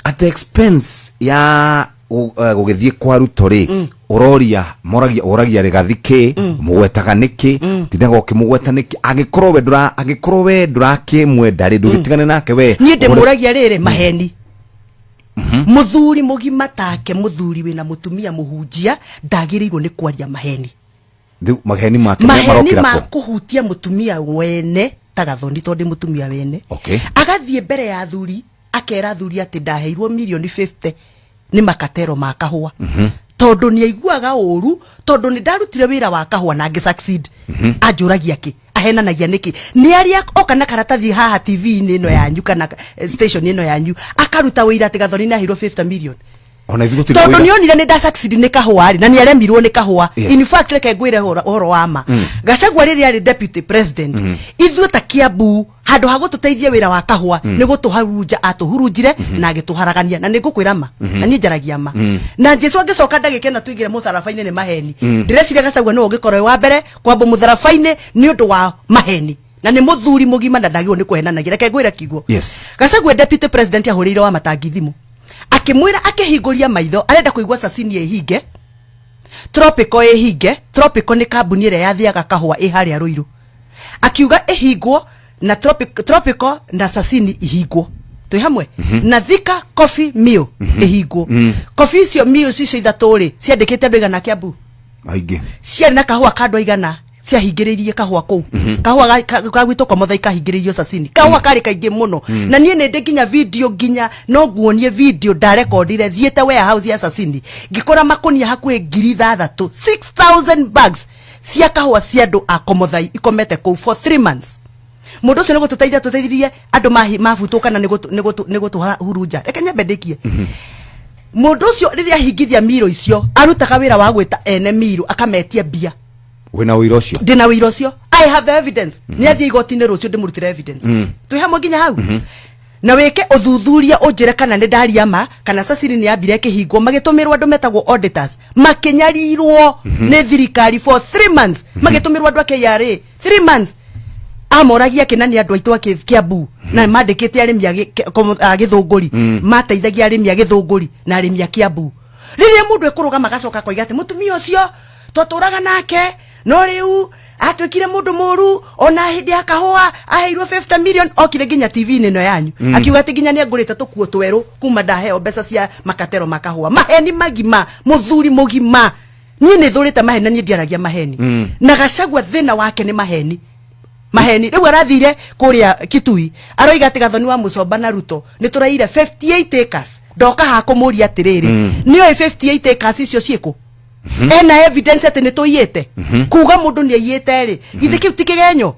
At the expense ya gũgĩthiĩ kwa Ruto rĩ, ũroria moragia, ũragia Rĩgathi kĩ mũgwetaga nĩkĩ, tindaga ũkĩmũgweta nĩkĩ angĩkorwo we ndũra, angĩkorwo we ndũrakĩmwenda rĩ, ndũgĩtigane nake we. Niĩ ndĩmũragia rĩrĩ maheni. Mũthuri mũgima take, mũthuri wĩna mũtumia mũhunjia, ndagĩrĩirwo nĩ kwaria maheni. Rĩu maheni make maheni marokĩra ma kũ? Kũhutia mũtumia wene ta Gathoni, tondũ ndĩ mũtumia wene. Agathiĩ mbere ya athuri, akera athuri atĩ ndaheirwo mirioni 50 nĩ makatero ma kahũa, tondũ nĩ aiguaga ũru tondũ nĩ ndarutire wĩra wa kahũa na ngĩ succeed. Anjũragia kĩ ahenanagia nĩkĩ? Nĩ arĩa oka na karatathi haha TV-inĩ ĩno yanyu kana station ĩno yanyu, akaruta wĩira atĩ Gathoni nĩ aheirwo 50 million. Ona ithuĩ tũtirĩ Tondũ wĩira. nĩ onire nĩ nda succeed nĩ kahũa rĩ, na nĩ aremirwo nĩ kahũa. In fact, reke ngwĩre ũhoro wa ma. Gachagua rĩrĩa arĩ deputy president, ithuĩ ta Kiambu, handũ ha gũtũteithia wĩra wa kahũa, nĩ gũtũharunja atũhurunjire na agĩtũharagania. Na nĩ ngũkwĩra ma, na niĩ njaragia ma, na Jesu angĩcoka ndagĩka ĩno tũingĩre mũtharaba-inĩ nĩ maheni. Ndĩreciria Gachagua nĩwe ũngĩkorwo wĩ wa mbere kwambwo mũtharaba-inĩ nĩ ũndũ wa maheni, na nĩ mũthuri mũgima na ndagĩrĩirwo nĩ kũhenanagia. Reke ngwĩre kiugo. Gachagua deputy president ahũrĩire wa Matangi thimũ, akĩmwĩra akĩhingũria maitho, arenda kũigua Sasini ĩhinge, Tropical ĩhinge. Tropical nĩ kambuni ĩrĩa yathiaga kahũa ĩ harĩa Rũirũ. Akiuga ĩhingwo na Tropical na Sasini ihingwo twĩ hamwe na Thika Coffee Mill ĩhingwo. Coffee icio, mills icio ithatũ rĩ, ciandĩkĩte andũ igana Kiambu? Aingĩ. Ciarĩ na kahũa ka andũ aigana ciahingĩrĩirie kahũa kũu? Kahũa ga gwitũ Komothai kahingĩrĩirio Sasini. Kahũa karĩ kaingĩ mũno, na niĩ nĩ ndĩ nginya video, nginya no nguonie video ndarekondire thiĩte warehouse ya Sasini, ngĩkora makũnia hakuhĩ 6,000, 6000 bags cia kahũa cia andũ a Komothai ikomete kũu for 3 months. Mũndũ ũcio nĩ gũtũteithia tũteithirie andũ mabutwo kana nĩ gũtũhurunja? Reke nyambe ndĩkie. Mũndũ ũcio rĩrĩa ahingithia miro icio, arutaga wĩra wa gwĩta ene miro akametia mbia. Wĩna ũira ũcio? Ndĩna wĩira ũcio. I have the evidence. Nĩ athiĩ igoti-inĩ rũciũ, ndĩmũrutĩre evidence. Twĩ hamwe nginya hau, na wĩke ũthuthuria ũnjĩre kana nĩ ndaria ma, kana Sasini nĩ yambire ĩkĩhingwo, magĩtũmĩrwo andũ metagwo auditors, makĩnyarirwo nĩ thirikari for 3 months, magĩtũmĩrwo andũ a KRA 3 months, amoragia kĩna nĩ andũ aitũ a Kiambu na mandĩkĩte arĩmi a Gĩthũngũri, mateithagia arĩmi a Gĩthũngũri na arĩmi a Kiambu. Rĩrĩa mũndũ ekũrũgama agacoka akoiga atĩ mũtumia ũcio twatũraga nake no rĩu atuĩkire mũndũ mũru, ona hĩndĩ ya kahũa aheirwo 50 million, okire nginya TV-inĩ ĩno yanyu akiuga atĩ nginya nĩ angũrĩte tũkuo twerũ kuma ndaheo mbeca cia makatero ma kahũa. Maheni magima, mũthuri mũgima. Niĩ nĩ thũrĩte maheni na niĩ ndiaragia maheni. Na Gachagua thĩna wake nĩ maheni, maheni. Rĩu arathire kũrĩa Kitui, aroiga atĩ Gathoni wa Mũcomba na Ruto nĩ tũraire 58 acres. Ndoka haha kũmũria atĩrĩrĩ, nĩoĩ 58 acres icio ciĩkũ? Ena evidence atĩ nĩ tũiyĩte? Kuga mũndũ nĩ aiyĩte rĩ, githĩ kĩu ti kĩgenyo?